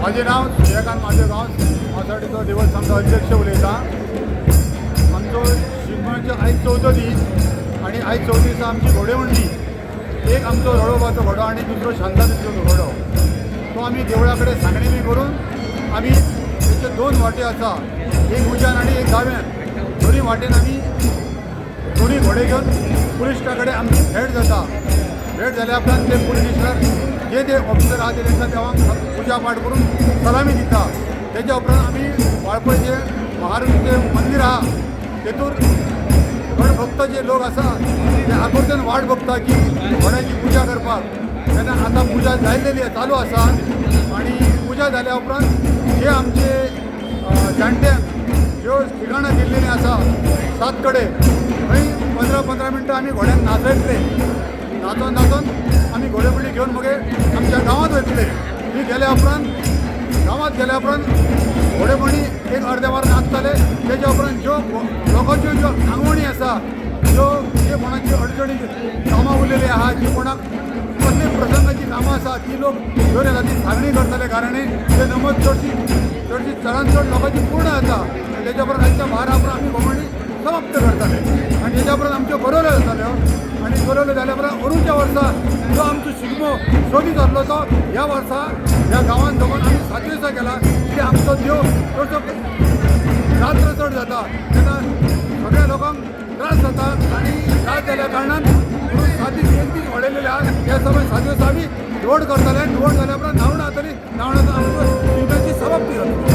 माझें नांव सूर्यकांत माधव गांवस, माजोड्डेचो देवस्थानचो अध्यक्ष उलयतां. आमचो शिगम्याचो आयज चवथो दीस आनी आयज चवथे दिसा आमची घोडेमोडणी. एक आमचो रडोबाचो घोडो आनी दुसरो शांतादुर्गेचो घोडो. तो आमी देवळा कडेन सांगणी बी करून आमी तेचे दोन वाटे आसा, एक उज्यान आनी एक दाव्यान. दोनी वाटेन आमी दोनी घोडे घेवन पुलीस स्टेशना कडेन आमची भेट जाता. भेट जाल्या उपरांत ते पुलीस स्टेशनार जे ते ऑफिसर आहा ते तांकां देवांक पुजा पाठ करून सलामी दिता. तेच्या उपरांत आमी वाळपयचे महारुजीचें मंदीर आहा, तेतूर गणभक्त जे लोक आसा ते आकुरतेन वाट बघता की घोड्याची पुजा करपाक. तेन्ना आतां पुजा जाल्लेली चालू आसा आनी पुजा जाल्या उपरांत जे आमचे जाणट्यांक ज्यो ठिकाणां दिल्लेलीं आसा सात कडेन, थंय 15 15 मिनटां आमी घोड्यांक नाचयतले. नाचोन नाचोन आमी घोडेमोडणी घेवन मगीर आमच्या गांवांत वयतले. थंय गेल्या उपरांत, गांवांत गेल्या उपरांत घोडेमोडणी एक अर्दें वर नाचतले. तेच्या उपरांत ज्यो लोकांच्यो ज्यो आंगवणी आसा, ज्यो जे कोणाची अडचणी कामां उरलेली आहा, जी कोणाक कसली प्रसंगाची कामां आसा, ती लोक घेवन येता, ती सांगणी करतले. कारणे ते नमद चडशी चडशी चडान चड लोकांची पूर्ण जाता आनी तेच्या उपरांत आयच्या 12 उपरांत आमी घोडेमोडणी समाप्त करतले. आनी तेच्या उपरांत आमच्यो गरोवल्यो जाताल्यो आनी गरोवल्यो जाल्या उपरांत अंदूच्या वर्सा जो आमचो शिगमो 6 दीस जाल्लो, तो ह्या वर्सा ह्या गांवांत जमोन आमी 7 दिसा केला की आमचो देव चडसो रात्र चड जाता तेन्ना सगळ्या लोकांक त्रास जाता आनी त्रास जाल्या कारणान म्हणून 7 दीस एक दीस वाडयलेले आहा. ह्या समय 7 दिवस आमी धुवड करतले आनी धुवड जाल्या उपरांत न्हावणां जातली. न्हावणां आमचो शिगम्याची समाप्ती जातली.